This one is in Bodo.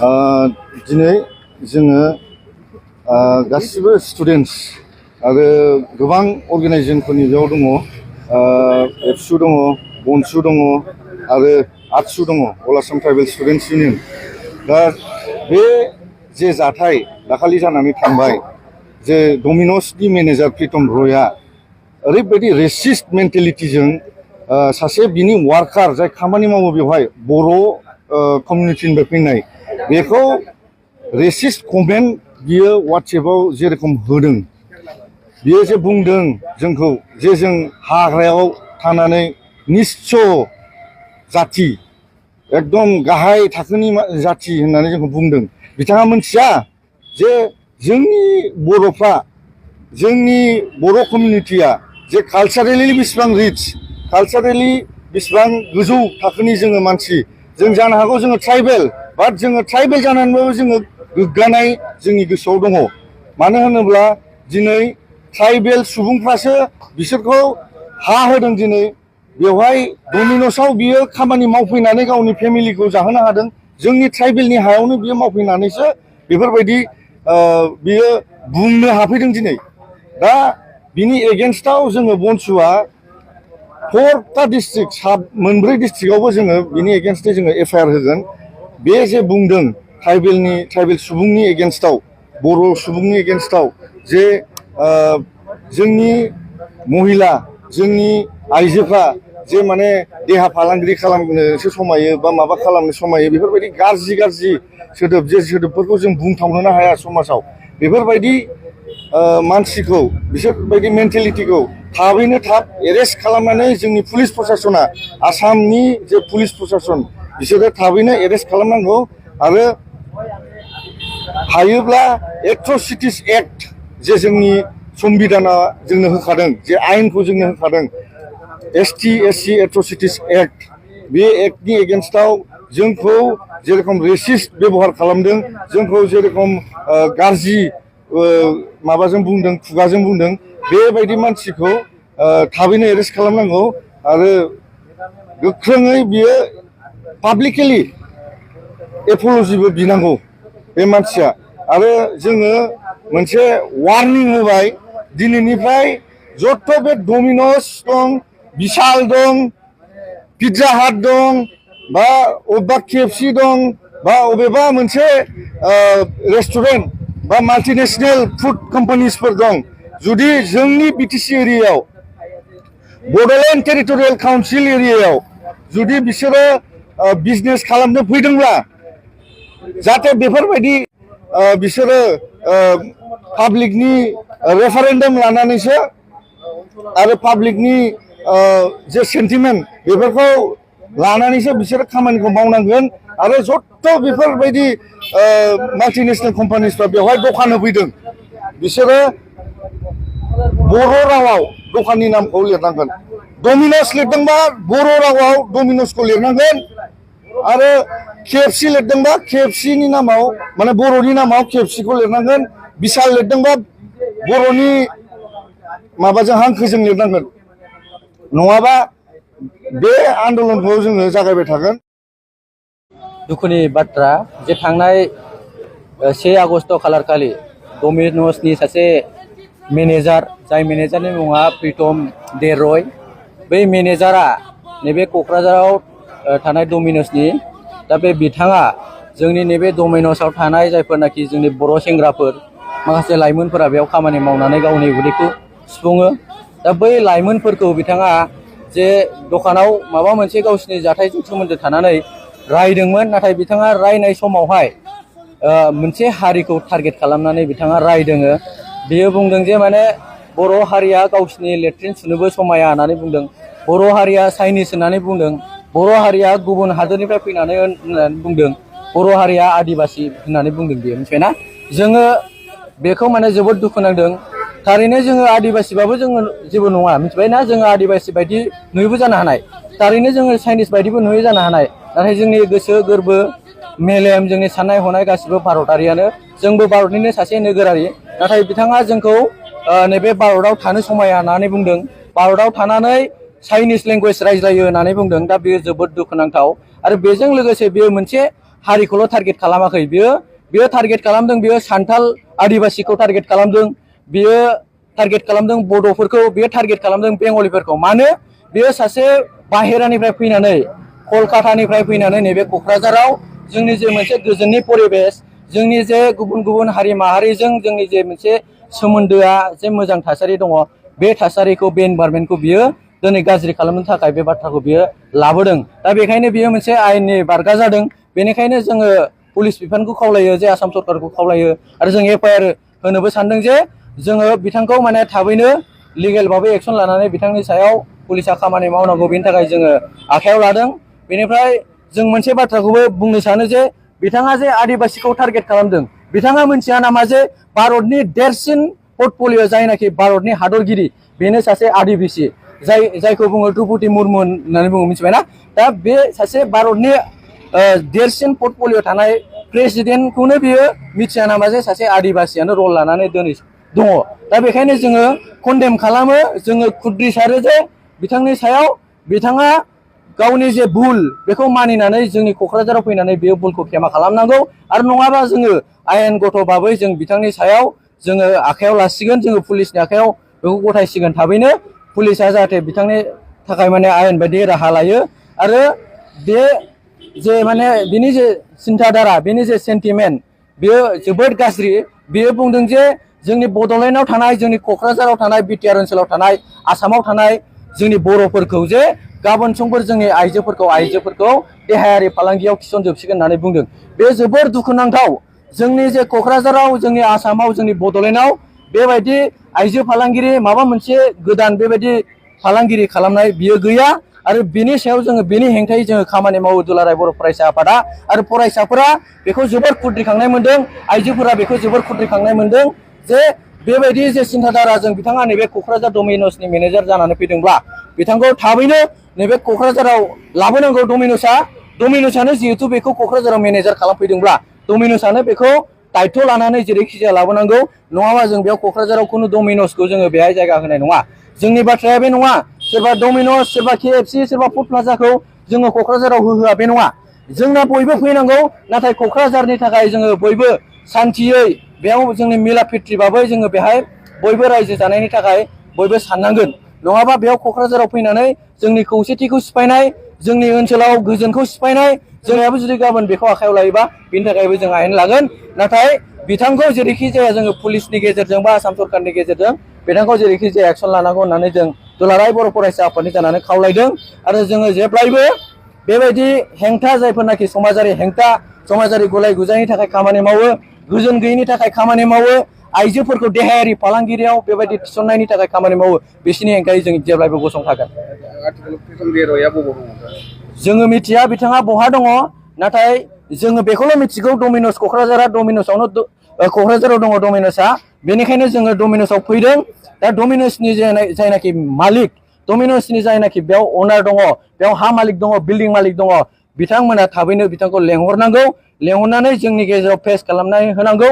दिनै जोङो गासिबो स्टुडेन्टस आरो गोबां अर्गानाइजेशनफोरनि बेयाव दङ। एबसु दङ, बनसु दङ आरो आटसु दङ, अल आसाम ट्राइबेल स्टुडेन्टस इउनियन। दा बे जे जाथाय दाखालि जानानै थांबाय, जे डमिन'सनि मेनेजार प्रितम रयआ ओरैबायदि रेसिस्ट मेन्टेलिटिजों सासे बिनि वार्कार जाय खामानि मावो बेवहाय बर' कमिउनिटिनिफ्राय फैनाय, बेखौ रेसिस्ट कमेन्ट बियो वाट्सएपआव जेरखम होदों, बियो जे बुंदों जोंखौ जे जों हाग्रायाव थानानै निस्स' जाथि, एकदम गाहाय थाखोनि जाथि होननानै जोंखौ बुंदों। बिथाङा मोनथिया जे जोंनि बर'फ्रा, जोंनि बर' कमिउनिटिया जे कालचारेलि बेसेबां रिच, कालचारेलि बेसेबां गोजौ थाखोनि जोङो मानसि। जों जानो हागौ जोङो ट्राइबेल, बाट जोङो ट्राइबेल जानानैबाबो जोङो गोग्गानाय जोंनि गोसोआव दङ। मानो होनोब्ला दिनै ट्राइबेल सुबुंफ्रासो बिसोरखौ हा होदों। दिनै बेवहाय डमिन'सआव बियो खामानि मावफैनानै गावनि फेमिलिखौ जाहोनो हादों। जोंनि ट्राइबेलनि हायावनो बियो मावफैनानैसो बेफोरबायदि बियो बुंनो हाफैदों दिनै। दा बिनि एगेन्स्टआव जोङो बनसुआ 4टा डिस्ट्रिक्ट, मोनब्रै डिस्ट्रिक्टआवबो जोङो बिनि एगेन्स्टै जोङो एफआइआर होगोन। बे जे बुंदों ट्राइबेल सुबुंनि एगेन्स्टआव, बर' सुबुंनि एगेन्स्टआव जे जोंनि महिला, जोंनि आइजोफ्रा जे माने देहा फालांगिरि खालामनोसो समायो बा माबा खालामनो समायो, बेफोरबायदि गाज्रि गाज्रि सोदोब, जे सोदोबफोरखौ जों बुंथावनोनो हाया समाजाव। बेफोरबायदि मानसिखौ, बिसोरबायदि मेन्टेलिटिखौ थाबैनो थाब एरेस्ट खालामनानै जोंनि पुलिस प्रसासना, आसामनि जे पुलिस प्रसासन, बिसोरो थाबैनो एरेस्ट खालामनांगौ। आरो हायोब्ला एट्रसिटिस एक्ट, जे जोंनि संबिधाना जोंनो होखादों, जे आयेनखौ जोंनो होखादों, ST/SC एट्रसिटिस एक्ट, बे एक्टनि एगेन्स्टआव जोंखौ जेरेखम रेसिस्ट बेबहार खालामदों, जोंखौ जेरेखम गाज्रि माबाजों बुंदों, खुगाजों बुंदों, बेबायदि मानसिखौ थाबैनो एरेस्ट खालामनांगौ। आरो गोख्रोङै बियो पाब्लिकेलि एपलजिबो बिनांगौ बे मानसिया। आरो जोङो मोनसे वार्निं होबाय, दिनैनिफ्राय जत' बे डमिन'स दं, बिशाल दं, पिज्जा हाट दं, बा अबेबा KFC दं, बा अबेबा मोनसे रेस्टुरेन्ट बा माल्टिनेशनेल फुड कम्पानिसफोर दं, जुदि जोंनि BTC एरियायाव, बड'लेण्ड टेरिटरियेल काउन्सिल एरियायाव जुदि बिसोरो बिजनेस खालामनो फैदोंब्ला, जाहाथे बेफोरबायदि बिसोरो पाब्लिकनि रेफारेन्डाम लानानैसो आरो पाब्लिकनि जे सेन्टिमेन्ट, बेफोरखौ लानानैसो बिसोरो खामानिखौ मावनांगोन। आरो जत' बेफोरबायदि माल्टिनेशनेल कम्पानिसफ्रा बेवहाय दखान होफैदों, बिसोरो बर' रावाव दखाननि नामखौ लिरनांगोन। डमिन'स लिरदोंबा बर' रावाव डमिन'सखौ लिरनांगोन। आरो KFC लिरदोंबा KFCनि नामाव, माने बर'नि नामाव KFCखौ लिरनांगोन। बिशाल लिरदोंबा बर'नि माबाजों हांखोजों लिरनांगोन, नङाबा बे आन्दलनखौ जोङो जागायबाय थागोन। दुखुनि बाथ्रा जे थांनाय 1 आगस्ट खालारखालि डमिन'सनि सासे मेनेजार, जाय मेनेजारनि मुङा प्रितम दे रय, बै मेनेजारा नैबे क'क्राझाराव थानाय डमिन'सनि, दा बे बिथाङा जोंनि नैबे डमिन'सआव थानाय जायफोरनाखि जोंनि बर' सेंग्राफोर, माखासे लाइमोनफोरा बेयाव खामानि मावनानै गावनि उदैखौ सुफुङो। दा बै लाइमोनफोरखौ बिथाङा जे दखानाव माबा मोनसे गावसिनि जाथायजों सोमोन्दो थानानै रायदोंमोन, नाथाय बिथाङा रायनाय समावहाय मोनसे हारिखौ टारगेट खालामनानै बिथाङा रायदोङो। बियो बुंदों जे माने बर' हारिया गावसिनि लेट्रिन सुनोबो समाया होननानै बुंदों, बर' हारिया चाइनिस होननानै बुंदों, बर' हारिया गुबुन हादोरनिफ्राय फैनानै होननानै बुंदों, बर' हारिया आदिबासि होननानै बुंदों। बियो मिथिबायना, जोङो बेखौ माने जोबोद दुखु नांदों। थारैनो जोङो आदिबासिबाबो जोङो जेबो नङा, मिथिबायना, जोङो आदिबासि बायदि नुयोबो जानो हानाय, थारैनो जोङो चाइनिस बायदिबो नुयो जानो हानाय, नाथाय जोंनि गोसो गोरबो मेलेम, जोंनि साननाय हनाय गासिबो भारतारियानो, जोंबो भारतनिनो सासे नोगोरारि। नाथाय बिथाङा जोंखौ नैबे भारताव थानो समाया होननानै बुंदों, भारताव थानानै चाइनिस लेंगुवेज रायज्लायो होननानै बुंदों। दा बेयो जोबोद दुखुनांथाव। आरो बेजों लोगोसे बेयो मोनसे हारिखौल' टारगेट खालामाखै, बियो टारगेट खालामदों, बियो सान्थाल आदिबासिखौ टारगेट खालामदों, बियो टारगेट खालामदों बड'फोरखौ, बियो टारगेट खालामदों बेंगलिफोरखौ। मानो? बियो सासे बाहेरानिफ्राय फैनानै, कलकातानिफ्राय फैनानै नैबे क'क्राझाराव जोंनि जे मोनसे गोजोननि परिबेस, जोंनि जे गुबुन गुबुन हारि माहारिजों जोंनि जे मोनसे सोमोन्दोआ जे मोजां थासारि दङ, बे थासारिखौ, बे इनभारमेन्टखौ बियो दिनै गाज्रि खालामनो थाखाय बे बाथ्राखौ बियो लाबोदों। दा बेखायनो बियो मोनसे आयेननि बारगा जादों। बेनिखायनो जोङो पुलिस बिफानखौ खावलायो, जे आसाम सरकारखौ खावलायो, आरो जों FIR होनोबो सानदों जे जोङो बिथांखौ माने थाबैनो लिगेल भाबै एक्सन लानानै बिथांनि सायाव पुलिसा खामानि मावनांगौ, बेनि थाखाय जोङो आखायाव लादों। बेनिफ्राय जों मोनसे बाथ्राखौबो बुंनो सानो जे बिथाङा जे आदिबासिखौ टारगेट खालामदों, बिथाङा मिथिया नामा जे भारतनि देरसिन पर्टफलिय' जायनाखि भारतनि हादरगिरि, बेनो सासे आदिबासि, जायखौ बुङो द्रौपदी मुर्मु होननानै बुङो, मिथिबायना? दा बे सासे भारतनि देरसिन पर्टफलिय' थानाय प्रेसिडेन्टखौनो बियो मिथिया नामा जे सासे आदिबासियानो रल लानानै दिनै दङ। दा बेखायनो जोङो कन्डेम खालामो, जोङो खुद्रिसारो जे बिथांनि सायाव बिथाङा गावनि जे भुल बेखौ मानिनानै जोंनि क'क्राझाराव फैनानै बेयो भुलखौ क्षमा खालामनांगौ, आरो नङाबा जोङो आयेनगत भाबै जों बिथांनि सायाव जोङो आखायाव लासिगोन, जोङो पुलिसनि आखायाव बेखौ गथायसिगोन थाबैनो। पुलिसा जाहाथे बिथांनि थाखाय माने आयेन बायदि राहा लायो। आरो बे जे माने बिनि जे सिन्थाधारा, बिनि जे सेन्टिमेन्ट, बेयो जोबोद गाज्रि। बेयो बुंदों जे जोंनि बड'लेण्डआव थानाय, जोंनि क'क्राझाराव थानाय, बिटिआर ओनसोलाव थानाय, आसामाव थानाय जोंनि बर'फोरखौ जे गाबोन समफोर जोंनि आइजोफोरखौ देहायारि फालांगियाव थिसनजोबसिगोन होननानै बुंदों। बे जोबोर दुखुनांथाव। जोंनि जे क'क्राझाराव, जोंनि आसामाव, जोंनि बड'लेण्डआव बेबायदि आइजो फालांगिरि, माबा मोनसे गोदान बेबायदि फालांगिरि खालामनाय बियो गैया। आरो बिनि सायाव जोङो, बिनि हेंथायै जोङो खामानि मावो दुलाराय बर' फरायसा आफादा। आरो फरायसाफोरा बेखौ जोबोर खुद्रिखांनाय मोनदों, आइजोफोरा बेखौ जोबोर खुद्रिखांनाय मोनदों जे बेबायदि जे सिन्थाधाराजों बिथाङा नैबे क'क्राझार डमिन'सनि मेनेजार जानानै फैदोंब्ला बिथांखौ थाबैनो नैबे क'क्राझाराव लाबोनांगौ। डमिन'सआनो जिहेथु बेखौ क'क्राझाराव मेनेजार खालामफैदोंब्ला डमिन'सआनो बेखौ दायथ' लानानै जेरैखि जाया लाबोनांगौ। नङाबा जों बेयाव क'क्राझाराव खुनु डमिन'सखौ जोङो बेहाय जायगा होनाय नङा। जोंनि बाथ्राया बे नङा, सोरबा डमिन'स, सोरबा KFC, सोरबा फुड प्लाजाखौ जोङो क'क्राझाराव होहोआ, बे नङा। जोंना बयबो फैनांगौ, नाथाय क'क्राझारनि थाखाय जोङो बयबो सान्थियै, बेयाव जोंनि मिला प्रिति भाबै जोङो बेहाय बयबो रायजो जानायनि थाखाय बयबो साननांगोन। नङाबा बेयाव क'क्राझाराव फैनानै जोंनि खौसेथिखौ सिफायनाय, जोंनि ओनसोलाव गोजोनखौ सिफायनाय, जोंहाबो जुदि गाबोन बेखौ आखायाव लायोबा बेनि थाखायबो जों आयेन लागोन। नाथाय बिथांखौ जेरैखि जाया जोङो पुलिसनि गेजेरजों बा आसाम सरकारनि गेजेरजों बिथांखौ जेरैखि जाया एक्सन लानांगौ होननानै जों दुलाराय बर' फरायसा आफादनि जानानै खावलायदों। आरो जोङो जेब्लायबो बेबायदि हेंथा, जायफोरनाखि समाजारि हेंथा, समाजारि गुलाय गुजायनि थाखाय खामानि मावो, गोजोन गैयिनि थाखाय खामानि मावो, आइजोफोरखौ देहायारि फालांगिरियाव बेबायदि थिसननायनि थाखाय खामानि मावो, बिसोरनि हेंथायै जों जेब्लायबो गसंथागोन। जोङो मिथिया बिथाङा बहा दङ, नाथाय जोङो बेखौल' मिथिगौ डमिन'स क'क्राझारा, डमिन'सआवनो क'क्राझाराव दङ डमिन'सआ। बेनिखायनो जोङो डमिन'सआव फैदों। दा डमिन'सनि जायनाखि मालिक, डमिन'सनि जायनाखि बेयाव अनार दङ, बेयाव हा मालिक दङ, बिल्डिं मालिक दङ, बिथांमोना थाबैनो बिथांखौ लेंहरनांगौ, लेंहरनानै जोंनि गेजेराव फेस खालामनानै होनांगौ।